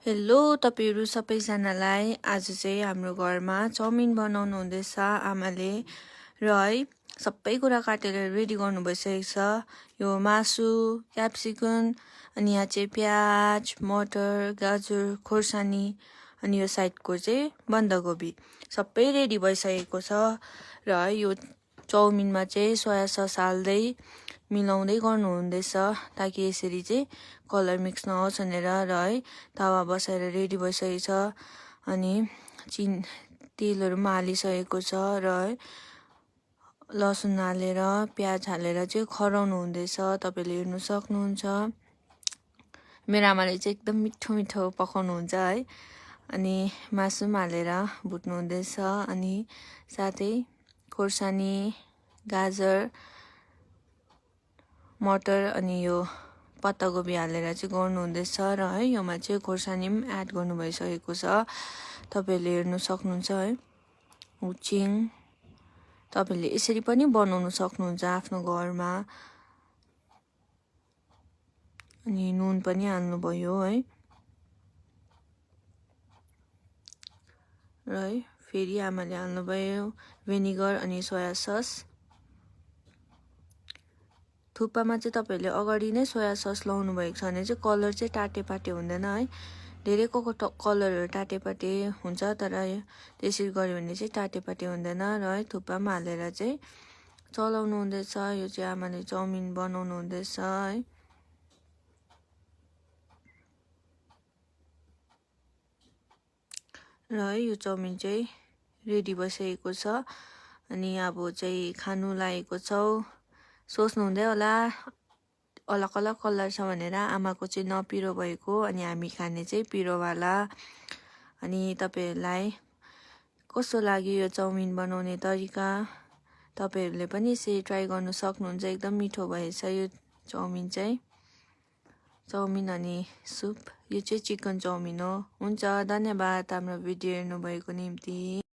Hello तपाईहरु सबैजनालाई आज चाहिँ हाम्रो घरमा चाउमिन बनाउनु हुँदैछ आमाले र है सबै कुरा काटेर रेडी गर्नु भइसकेको छ। यो मासु, क्याप्सिकम अनि यहाँ चाहिँ प्याज, मटर, गाजर, खोर्सानी अनि यो साइडको चाहिँ बन्दागोभी सबै रेडी भइसकेको छ र है यो चाउमिनमा चाहिँ सोया सस हाल्दै मिलाउँदै गर्नु हुँदैछ ताकि यसरी चाहिँ कलर मिक्स नहोस् भनेर र है तावा बसाएर रेडी भइसकेको छ अनि तेलहरु पनि हालिसकेको छ र है लसुन हालेर प्याज हालेर चाहिँ खराउनु हुँदैछ। तपाईले हेर्न सक्नुहुन्छ मेरो आमाले चाहिँ एकदम मिठो मिठो पकाउनु हुन्छ है अनि मासु पनि हालेर भुट्नु हुँदैछ अनि साथै खोर्सानी, गाजर, मटर अनि यो पत्तागोभी हालेर चाहिँ गर्नु हुँदैछ र है योमा चाहिँ खोर्सानी पनि एड गर्नु भइसकेको छ। तपाईले हेर्न सक्नुहुन्छ है हुचिङ तपाईले यसरी पनि बनाउन सक्नुहुन्छ आफ्नो घरमा अनि नुन पनि हाल्नु भयो है र है फेरि आमाले हाल्नु भयो भिनेगर अनि सोया सस। थुक्पामा चाहिँ तपाईले अगाडि नै सोया सस लाउनु भएको छ भने चाहिँ कलर चाहिँ टाटेपाटे हुँदैन है। धेरैको कलरहरु टाटेपाटे हुन्छ तर त्यसरी गर्यो भने चाहिँ टाटेपाटे हुँदैन र है थुक्पामा हालेर चाहिँ चलाउनु हुँदैछ। यो चाहिँ आमाले चाउमिन बनाउनु हुँदैछ है र है यो चाउमिन चाहिँ रेडी भइसकेको छ अनि अब चाहिँ खानु लागेको छौ। सोच्नु हुँदै होला अलग अलग कलर छ भनेर आमाको चाहिँ नपिरो भएको अनि हामी खाने चाहिँ पिरोवाला। अनि तपाईहरुलाई कस्तो लाग्यो यो चाउमिन बनाउने तरिका तपाईहरुले पनि यसरी ट्राई गर्न सक्नुहुन्छ। एकदम मिठो भएछ यो चाउमिन अनि सुप यो चाहिँ चिकन चाउमिन हो। हुन्छ धन्यवाद हाम्रो भिडियो हेर्नु भएको निम्ति।